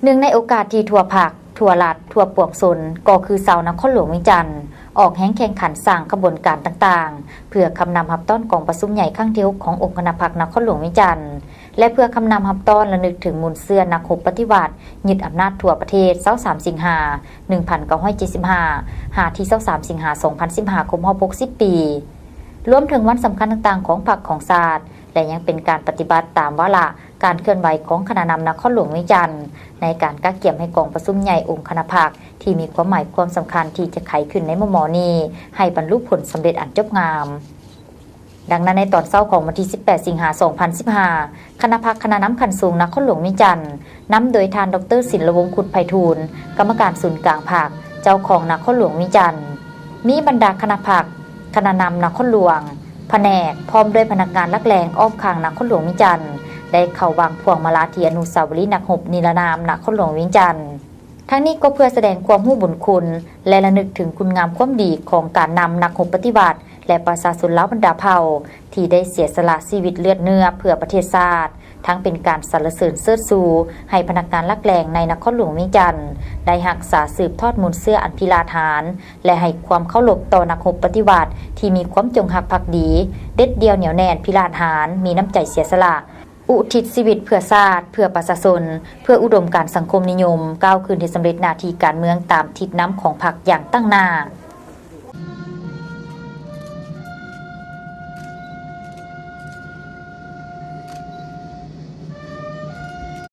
ເນື່ອງໃນໂອກາດທີ່ທົ່ວພັກ, ທົ່ວລັດ, ທົ່ວປວງຊົນ ກໍຄືຊາວນະຄອນຫຼວງວຽງຈັນ ອອກແຮງແຂ່ງຂັນສ້າງຂະບວນການຕ່າງໆ ເພື່ອຄຳນຳຮັບຕ້ອນກອງປະຊຸມໃຫຍ່ຄັ້ງທີຫົກ ຂອງອົງຄະນະພັກນະຄອນຫຼວງວຽງຈັນ ແລະ ເພື່ອຄຳນຳຮັບຕ້ອນລະນຶກເຖິງມູນເຊື້ອນັກຮົບປະຕິວັດຍຶດອຳນາດທົ່ວປະເທດ ຊາວສາມ ສິງຫາ ໜຶ່ງພັນເກົ້າຮ້ອຍເຈັດສິບຫ້າ ຫາ ທີ ຊາວສາມ ສິງຫາ ສອງພັນສິບຫ້າ ຄົບຮອບ ຫົກສິບ ປີ, ລວມເຖິງວັນສຳຄັນຕ່າງໆຂອງພັກຂອງຊາດ ແລະ ຍັງເປັນການປະຕິບັດຕາມວາລະການເຄື່ອນໄຫວຂອງຄະນະນຳນະຄອນຫຼວງວຽງຈັນ ໃນການກະກຽມໃຫ້ກອງປະຊຸມໃຫຍ່ອົງຄະນະພັກ ທີ່ມີຄວາມໝາຍຄວາມສຳຄັນທີ່ຈະໄຂຂຶ້ນໃນມໍ່ໆນີ້ ໃຫ້ບັນລຸຜົນສຳເລັດອັນຈົບງາມ. ດັ່ງນັ້ນ, ໃນຕອນເຊົ້າຂອງວັນທີ ສິບແປດ ສິງຫາ ສອງພັນສິບຫ້າ ຄະນະພັກຄະນະນຳຂັ້ນສູງນະຄອນຫຼວງວຽງຈັນ ນຳໂດຍທ່ານ ດອກເຕີ ສິນລະວົງ ຄຸດໄພທູນ ກຳມະການສູນກາງພັກ, ເຈົ້າຄອງນະຄອນຫຼວງວຽງຈັນ ມີບັນດາຄະນະພັກ, ຄະນະນຳນະຄອນຫຼວງ, ພະແນກ ພ້ອມດ້ວຍພະນັກງານຫຼັກແຫຼ່ງອ້ອມຂ້າງນະຄອນຫຼວງວຽງຈັນ ໄດ້ເຂົ້າວາງພວງມາລາທີ່ອະນຸສາວະລີນັກຮົບນິລະນາມນະຄອນຫຼວງວຽງຈັນ. ທັງນີ້ກໍເພື່ອສະແດງຄວາມຮູ້ບຸນຄຸນ ແລະ ລະນຶກເຖິງຄຸນງາມຄວາມດີຂອງການນຳນັກຮົບປະຕິວັດ ແລະ ປະຊາຊົນລາວບັນດາເຜົ່າ ທີ່ໄດ້ເສຍສະຫຼະຊີວິດເລືອດເນື້ອເພື່ອປະເທດຊາດ, ທັງເປັນການສັນລະເສີນເຊີດຊູໃຫ້ພະນັກງານຫຼັກແຫຼ່ງໃນນະຄອນຫຼວງວຽງຈັນ ໄດ້ຮັກສາສືບທອດມູນເຊື້ອອັນພິລາດຫານ ແລະ ໃຫ້ຄວາມເຄົາລົບຕໍ່ນັກຮົບປະຕິວັດທີ່ມີຄວາມຈົງຮັກພັກດີ, ເດັດດ່ຽວໜຽວແໜ້ນ, ພິລາດຫານ, ມີນ້ຳໃຈເສຍສະຫຼະ, ອຸທິດຊີວິດເພື່ອຊາດ, ເພື່ອປະຊາຊົນ, ເພື່ອອຸດົມການສັງຄົມນິຍົມ, ກ້າວຂຶ້ນເຮັດສຳເລັດໜ້າທີ່ການເມືອງຕາມທິດນຳຂອງພັກຢ່າງຕັ້ງໜ້າ.